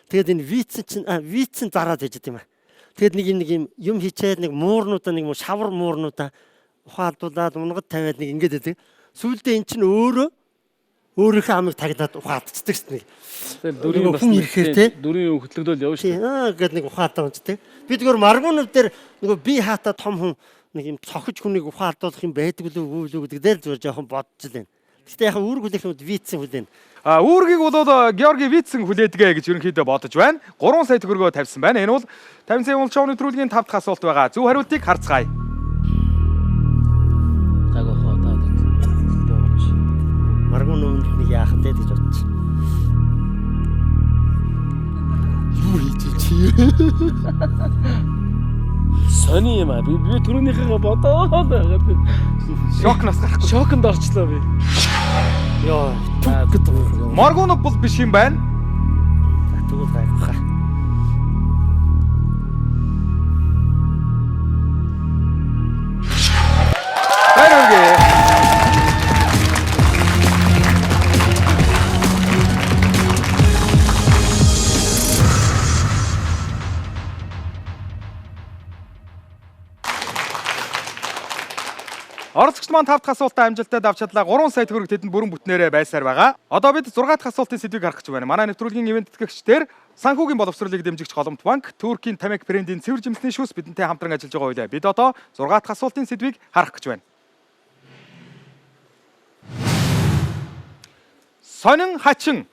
Тэгээд энэ Вицэн чинь Вицэн зараад байж байдаг юм аа. Тэгээд нэг юм нэг юм юм хийчээд нэг муурнуудаа нэг юм шавар муурнуудаа ухаалдуулаад унгад тавиад нэг ингэж байдаг. Сүүлдээ эн чинь өөрөө өөрийнхөө амыг таглаад ухаалдчихдаг шин нэг. Тэгэл дүрийн Нөгөө бас хүн нэг ирэхээр тийм те. Дүрийн юм хөтлөгдөөл явна шүү Тий, дээ. аа гэд нэг ухаалтай унцдаг. Би тэгвэр Маргунов дээр нөгөө би хаата том хүн нэг юм цохиж хүнийг ухаалдуулах юм байдаг лүү үгүй лүү гэдэг дээр зүгээр жоохон бодож л байна. Гэхдээ яг үүрэг хүлээх юмуд Вицэн хүлээн. Үүргийг бол Георги Вицэн хүлээдгээ гэж ерөнхийдөө бодож байна. 3 сая төгрөгөө тавьсан байна. Энэ бол 50 сая улс шоу нэвтрүүлгийн 5 дахь асуулт байгаа. Зөв хариултыг харцгаая. Гайгүй хаа та төлөлтөө болж. Маргунов нэг яах вэ гэж бодож. Юу хийж чи? Сони юм аа. Би түрүүнийхээ бодоод байгаад. Шокноос гарахгүй. Шоконд орчлоо би. Йоо, түк гэдэг юм. Моргунов бол биш юм байна. Тэгвэл гайгүй хаа. Баяр хүргэе. Оролцогч маань 5 дахь асуултаа амжилттай давж чадлаа. 3 сая төгрөг тэдэнд бүрэн бүтнээрээ байсаар байгаа. Одоо бид 6 дахь асуултын сэдвийг харах гэж байна. Манай нэвтрүүлгийн ивент тэтгэгчдэр санхүүгийн боловсролыг дэмжигч Голомт банк, Туркийн тамхи брендийн цэвэр жимсний шүүс бидэнтэй хамтран ажиллаж байгаа үйлээ. Бид одоо 6 дахь асуултын сэдвийг харах гэж байна. Сонин хачин.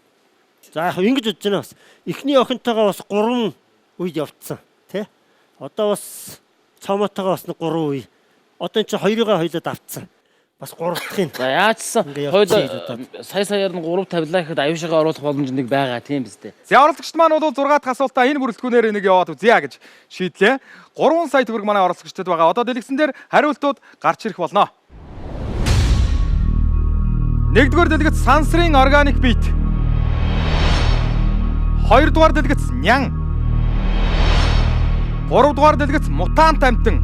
За яг ингэж бодож байна бас. Эхний охинтойгоо бас 3 үед явцсан тий. Одоо бас цоомотойгоо бас нэг 3 үе. Одоо эн чинь хоёрыгоо хоёлоо давцсан. Бас 3 дахь юм. За яачсан Ингээ хоёул явчих гэж сая саяар нь 3 тавилаа гэхэд аюушагаа оруулах боломж нэг байгаа тийм биз дээ. За оролцогчд маань бол 6 дахь асуултаа энэ бүрэлдэхүүнээр нэг яваад үзье гэж шийдлээ. 3 сая төгрөг манай оролцогчдод байгаа. Одоо дэлгэцэн дээр хариултууд гарч ирэх болно. Нэгдүгээр дэлгэц сансрын органик бит. Хоёрдугаар дэлгэц нян. Гуравдугаар дэлгэц мутант амтан.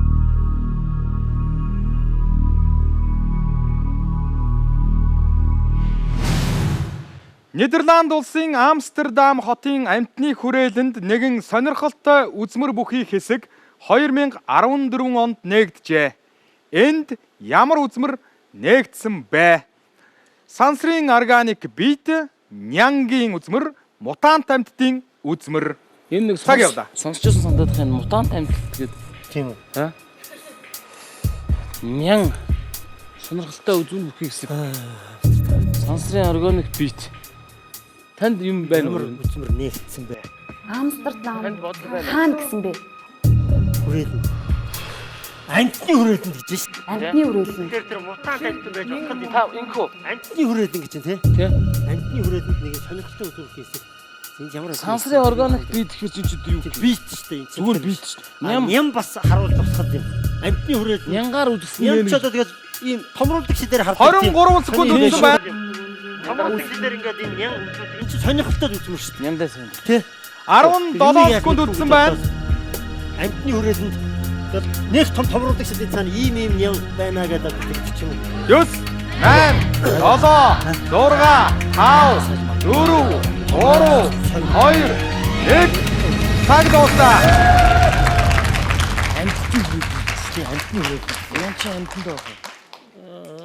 Нидерланд улсын Амстердам хотын амьтны хүрээлэнд нэгэн сонирхолтой үзмэр бүхий хэсэг 2014 онд нээгджээ. Энд ямар үзмэр нээгдсэн бэ? Сансрын органик бит, нянгийн үзмэр, мутант амьтдын үзмэр. Энэ нэг Цаг явлаа. сонсч байсан санагдах юм мутант амьтал гэдэг. Тийм үү. Аа? Нян сонирхолтой үзүүн бүхий хэсэг. Сансрын органик бит. Танд юм байна Ямар уу? үзмэр нээгдсэн бэ? Амстердам Танд бодол байна уу? хаана гэсэн бэ? Хүрээлэн. Амтны хүрээлэн гэж байна шүү дээ. Амтны үрээлэн. Тэгэхээр тэр мутант амтан байж болох юм. Та инхүү. Амтны хүрээлэн гэж байна тий. Тэ? Амтны хүрээлэнд нэг сонирхолтой үзмэр хийсэн. Энэ ямар Сансрын органик бит гэхэр чинь чи юу? бит шүү дээ. Энэ чинь. Зүгээр бит шүү дээ. Ням Ням ням бас харуул тусгал юм. Амтны хүрээлэн. нянгаар үзсэн Ням юм. ч одоо тэгэл ийм томруулдаг шидээр хардаг. 23 секунд үлдсэн байна. Томруулдаг шидээр ингээд энэ ням үзмэр энэ чинь сонирхолтой үзмэр шүү дээ. Няндаа сайн. Тий. 17 секунд үлдсэн байна. Амтны хүрээлэнд тэгэл нэг том томруулдаг шидийн цаана ийм ийм ням байна гэдэг ч юм уу. 9 8 7 6 5 4 3 2 1 цаг дууслаа. Амьтдын хүрээлэн. Тий, амтны хүрээлэн. Нян чи амьтанд байх.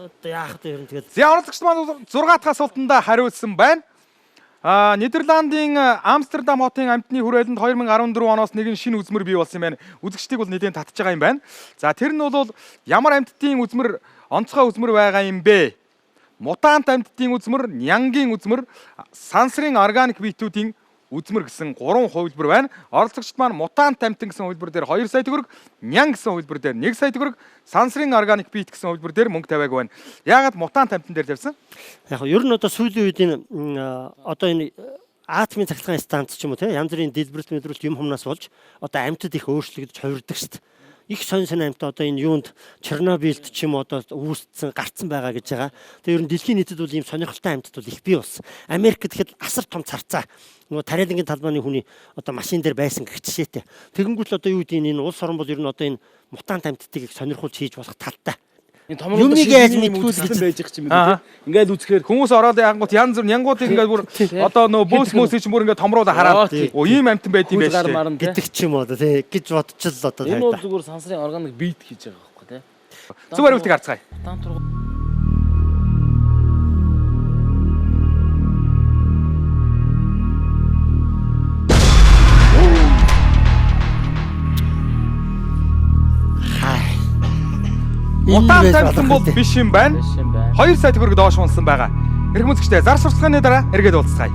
Одоо яах вэ ер нь тэгэл За оролцогч маань 6 дахь асуултанд хариулсан байна. Нидерландын Амстердам хотын амьтны хүрээлэнд 2014 оноос нэгэн шинэ үзмэр бий болсон юм байна. Үзэгчдийг бол нэлээд татж байгаа юм байна. За тэр нь бол ямар амьтдын үзмэр онцгой үзмэр байгаа юм бэ? Мутант амьтдын үзмэр, нянгийн үзмэр, сансрын органик биетүүдийн үзмэр гэсэн гурван хувилбар байна. Оролцогчд маань мутант амьтан гэсэн хувилбар дээр 2 сая төгрөг, нян гэсэн хувилбар дээр 1 сая төгрөг, сансрын органик биет гэсэн хувилбар дээр мөнгө тавиагүй байна. Яагаад мутант амьтан дээр тавьсан? Яг нь ер нь одоо сүүлийн үед энэ одоо энэ атомын цахилгаан станц ч юм уу те янз бүрийн дэлбэрэлт мэдрэлт юм хумнаас болж одоо амьтад их өөрчлөгдөж хувирдаг шүү дээ. Их сонь сонь амьтан одоо энэ юунд Чернобыльд ч юм уу одоо үүссэн гарцсан байгаа гэж байгаа. Тэгээ ер нь дэлхийн нийтэд бол ийм сонирхолтой амьтад бол их бий болсон. Америкт гэхэд асар том царцаа нөгөө тариалангийн талбайны хүний одоо машин дээр байсан гэх жишээтэй. Тэгэнгүүт л одоо юу гэдэг энэ улс орон бол ер нь одоо энэ мутант амьтдыг их сонирхуулж хийж болох талтай. Энэ томруулдаг Юмыг яаж ширхэг юм мэдгүй л үзсэн гэж. байж их юм бэ те. Ингээд үзэхээр Хүмүүс ороод янгууд янз бүр нянгуудыг ингээд бүр одоо нөө бөөс мөөс чинь бүр ингээд томруулаа хараад Тий. оо ийм амтан байд юм хөл байж гар тээ. марна те. Гэдэг ч юм уу одоо тий гэж бодчихл одоо Энэ бол тавьда. зүгээр сансрын органик бит хийж байгаа байхгүй те. Зөв хариултыг харцгаая. Мутант руу Хай. Мутант амтан бол биш юм байна. биш юм байна. 2 сая төгрөг доош унсан байгаа. Эрхэм үзэгчдээ зар сурталчилгааны дараа эргээд уулзцгаая.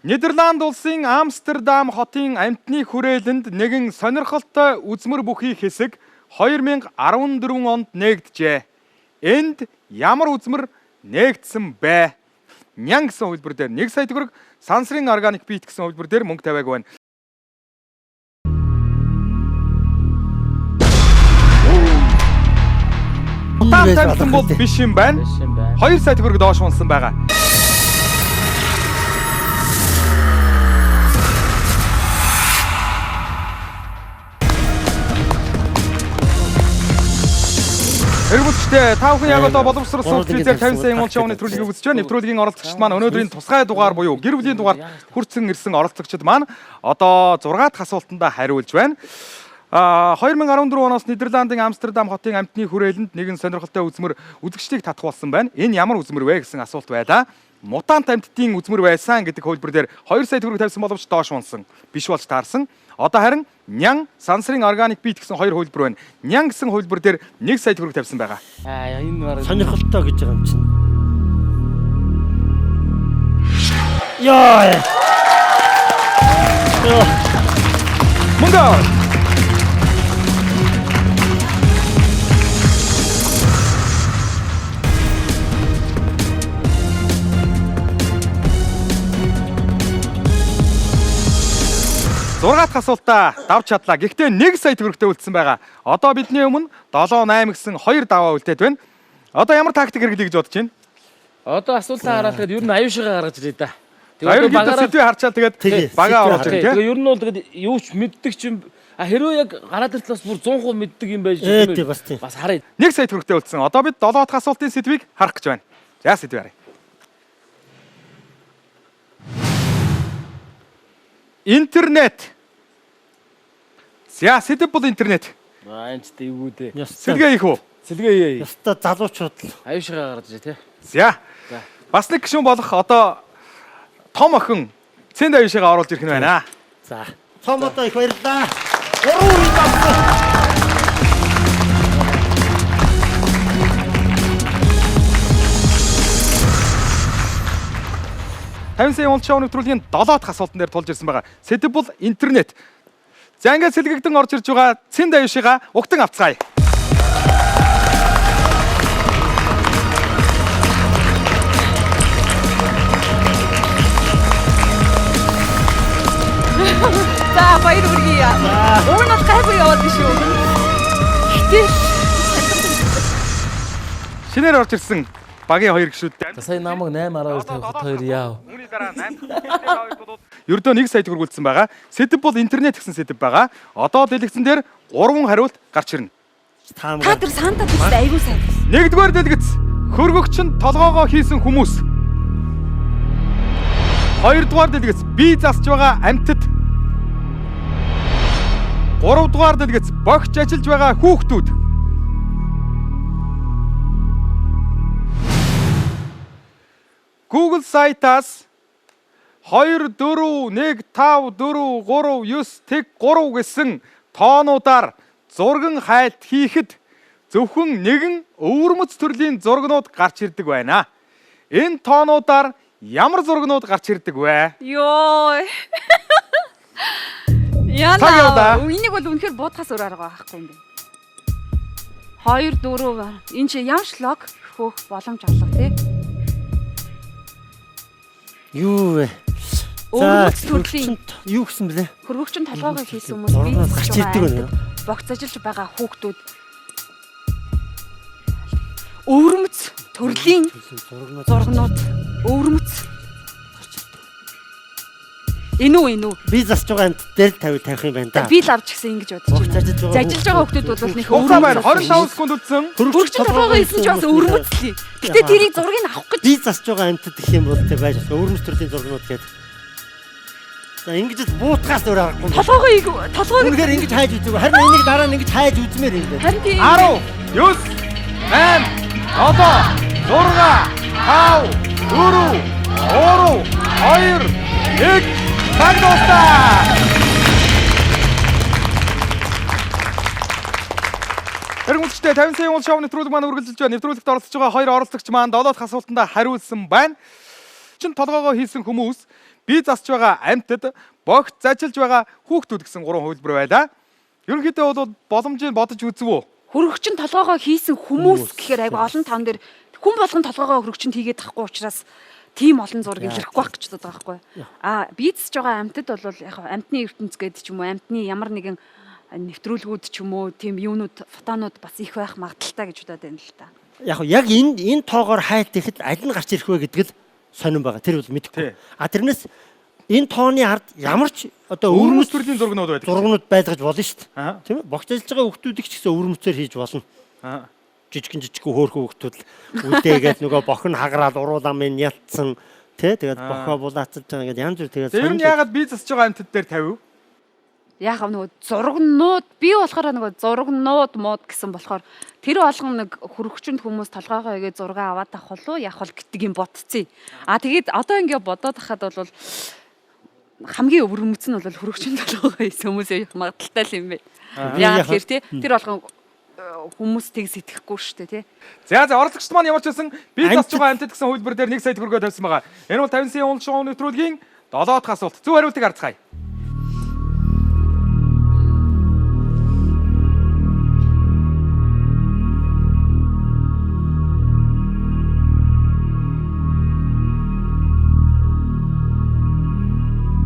Нидерланд улсын Амстердам хотын амьтны хүрээлэнд нэгэн сонирхолтой үзмэр бүхий хэсэг 2014 онд нээгджээ. Энд ямар үзмэр нээгдсэн бэ? Нян гэсэн хувилбар дээр 1 сая төгрөг, сансрын органик бит гэсэн хувилбар дээр мөнгө тавиагүй байна. Мутант амьтан бол биш юм байна. Биш юм байна. 2 сая төгрөг доош унсан байгаа. Эргүүлжтэй та бүхэн яг одоо боловсрол телевизээр 50 сая улсын шоу нэвтрүүлгийг үзэж байна. Нэвтрүүлгийн оролцогчд маань өнөөдрийн тусгай дугаар буюу гэр бүлийн дугаар хүрсэн ирсэн оролцогчд маань одоо 6 дахь асуултандаа хариулж байна. А 2014 оноос Нидерландын Амстердам хотын амьтны хүрээлэнд нэгэн сонирхолтой үзмэр үзэгчдийг татах болсон байна. Энэ ямар үзмэр вэ гэсэн асуулт байлаа. Мутант амьтдын үзмэр байсан гэдэг хувилбар дээр 2 сая төгрөг тавьсан боловч доош унсан. Биш болж таарсан. Одоо харин нян сансрын органик бит гэсэн хоёр хувилбар байна. Нян гэсэн хувилбар дээр 1 сая төгрөг тавьсан байгаа. Аа энэ бараг Сонирхолтой гэж байгаа юм чинь. Яа. Мөнгө аваад. Зургаат дахь асуултаа давж чадлаа. Гэхдээ 1 сая төгрөгтэй үлдсэн байгаа. Одоо бидний өмнө 7 8 гэсэн хоёр даваа үлдээд байна. Одоо ямар тактик хэрэглэе гэж бодож байна? Одоо асуултаа хараад тэгээд ер нь аюушгаа гаргаж ирээ да. За ерөнхийдөө сэдвээ харчаал тэгээд Тэгээ, багаа сэдвээ оруулж ирнэ Тэгээ тий. ер нь бол тэгээд юу ч мэддэг ч юм а хэрвээ яг гараад иртэл бас бүр 100% мэддэг юм байж Ээ, юм тий, бас тий. Бас харъя. 1 сая төгрөгтэй үлдсэн. Одоо бид 7 дахь асуултын сэдвийг харах гэж байна. За сэдвээ харъя. Интернет. За сэдв бол интернет. Аа энэ ч дэвгүй дээ. Ёстой. Сэлгээ их үү? Сэлгээ яа. Ёстой залуучууд л Аюушгаа гаргаж ирээ тий. За. За. Бас нэг гишүүн болох одоо том охин Цэнд аюушгаа оруулж ирэх нь байна. За. Том одоо их баярлалаа. Гурван үе авсан. Тавин сая улс шоу нэвтрүүлгийн 7 дахь асуултан дээр тулж ирсэн байгаа. Сэдв бол интернет. За ингээд сэлгэгдэн орж ирж байгаа Цэнд аюушгаа угтан авцгаая. За баяр хүргэе. Уг нь бол гайгүй яваад биш үү? Гэтэл Шинээр орж ирсэн багийн хоёр гишүүдтэй. За сая намайг 8.12 тавихад хоёр яав. Үүний дараа 8 Ердөө 1 сая төгрөг үлдсэн байгаа. Сэдв бол интернет гэсэн сэдв байгаа. Одоо дэлгэцэн дээр 3 хариулт гарч ирнэ. та Таамгаар. тэр Санта гэжтэй айгүй сайн. Нэгдүгээр дэлгэц хөргөгч нь толгоогоо хийсэн хүмүүс. Хоёрдугаар дэлгэц бие засч байгаа амьтад. Гуравдугаар дэлгэц богч ажиллаж байгаа хүүхдүүд. Google сайтаас 2 4 1 5 4 3 9 тэг 3 гэсэн тоонуудаар зурган хайлт хийхэд зөвхөн нэгэн өвөрмөц төрлийн зургнууд гарч ирдэг байна. Энэ тоонуудаар ямар зургнууд гарч ирдэг вэ? Йоо. Цаг явдаа. Яна. Энийг бол үнэхээр буудахаас өөр арга байхгүй юм байна. 2 4 энэ чи ямар ч лог хөөх боломж алга тий. Юу вэ? Өвөрмөц төрлийн юу гэсэн бэлээ? Хөргөгчин толгоогоо хийсэн хүмүүс бие Зургнаас гарч ирдэг байна. Богц ажиллаж байгаа хүүхдүүд өвөрмөц төрлийн Зургнууд зургнууд өвөрмөц Энэ үү энэ үү? Би засч байгаа амт дээр л 50 тавих юм байна да. Би л авч гисэн ингэж бодож Богц ажиллаж байна. байгаа Зажилж байгаа хүүхдүүд бол нэг Хугацаа байна. 25 секунд үлдсэн. Хөргөгчин толгоогоо хийсэн ч бас өвөрмөц л юм. Гэтэ тэрийг зургийг авах гэж Би засч байгаа амтд гэх юм бол тэг байж болох. Өвөрмөц төрлийн зургнууд гэдэг. За ингэж л буутгаас өөр аргагүй. толгоогоо толгоог Үнэхээр ингэж хайж үзээгүй. Харин энийг дараа нь ингэж хайж үзмээр юм байна. харин тийм 10 9 8 7 6 5 4 3 2 1 цаг дуустаа. Тэрэг үзэгчдээ 50 сая уул шоу нэвтрүүлэг маань үргэлжилж байна. Нэвтрүүлэгт оролцож байгаа хоёр оролцогч маань 7 дахь асуултанд хариулсан байна. Чин толгоогоо хийсэн хүмүүс бие засч байгаа амьтад, богт зажилж байгаа хүүхдүүд гэсэн гурван хувилбар байлаа. Ерөнхийдөө бол боломжийг бодож үзв үү? Хөргөгчин толгоогоо хийсэн хүмүүс гэхээр айгу олон таун дээр хүн болгон толгоогоо хөргөгчөнд хийгээд тахгүй учраас тийм олон зураг илэрхгүй байх гэж бодод байгаа байхгүй. А бийцэж байгаа амьтад бол яг амьтны ертөнц гэдэг ч юм уу амьтны ямар нэгэн нэвтрүүлгүүд ч юм уу тийм юунууд фотонууд бас их байх магадaltaй гэж бодоод байна л та. Яг яг энэ энэ тоогоор хайлт ихэд аль нь гарч ирэх вэ гэдэг л сонирн байгаа. Тэр бол мэдэхгүй. А тэрнээс энэ тооны ард ямар ч одоо Өвөрмөц төрлийн зургнууд байдаг. Зургнууд байлгаж болно шүү дээ. Тийм ээ. Богц ажиллаж байгаа хүүхдүүдийг ч гэсэн өвөрмөцөөр хийж болно. Жижигэн жижигхэн хөөрхөн хүүхдүүд л үлдээгээд нөгөө бохин хагараад уруулаа минь ялцсан тий тэгээд бохоо булаацалж байгаа ингээд янз бүр тэгээд Тэр нь яагаад бие засч байгаа амьтад дээр 50? Яг нөгөө зургнууд би болохоор нөгөө зургнууд мууд гэсэн болохоор тэр болгон нэг хөрөгчөнд хүмүүс толгоогоо игээ зураг аваад авах болов яах бол гэдэг юм бодцیں۔ А тэгээд одоо ингээ бодоод хахад бол хамгийн өвөрмөц нь бол хөрөгчөнд толгоогоо хийсэн хүмүүс явах магадaltaй л юм байна. Яг тэр тий тэр болгон хүмүүс тийг сэтгэхгүй шүү дээ тий. За за оролцогчд маань ямар ч байсан бие засч байгаа амьтад гэсэн хувилбар дээр 1 сая төгрөгөө тавьсан байгаа. Энэ бол 50 сая уул шоу нэвтрүүлгийн 7 дахь асуулт. Зөв хариултыг харцгаая.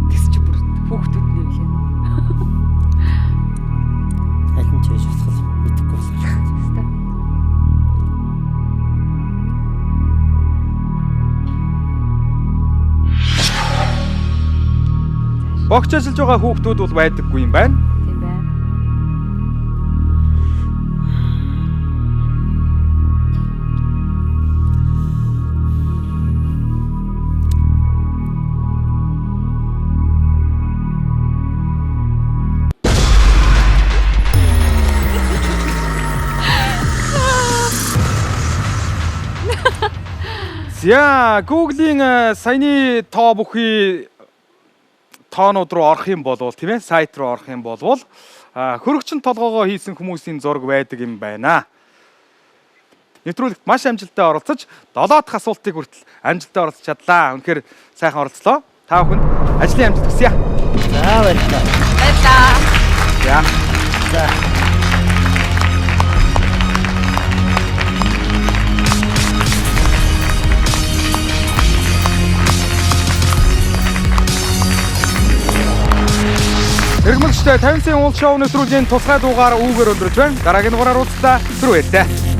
Тэгс чи бүр хүүхдүүд нэ билээ. Аль нь ч байж болох мэдэхгүй болохоор. Богч ажиллаж байгаа хүүхдүүд бол байдаггүй юм байна. Тийм байна. За, Google-ийн саяны тоо бүхий тоонууд руу орох юм бол тийм ээ, сайт руу орох юм бол хөрөгчин толгоогоо хийсэн хүмүүсийн зураг байдаг юм байна. Нэвтрүүлэгт маш амжилттай оролцож 7 дахь асуултыг хүртэл амжилттай оролцож чадлаа. Үнэхээр сайхан оролцлоо. Та бүхэнд ажлын амжилт хүсье. За баярлалаа. Баярлалаа. За. За. Эргэмлэгчтэй 50 сая уул шоу нэвтрүүлгийн тусгай дугаар үүгээр өндөрлөж байна. Дараагийн дугаараар уулзлаа. Түр баяртай.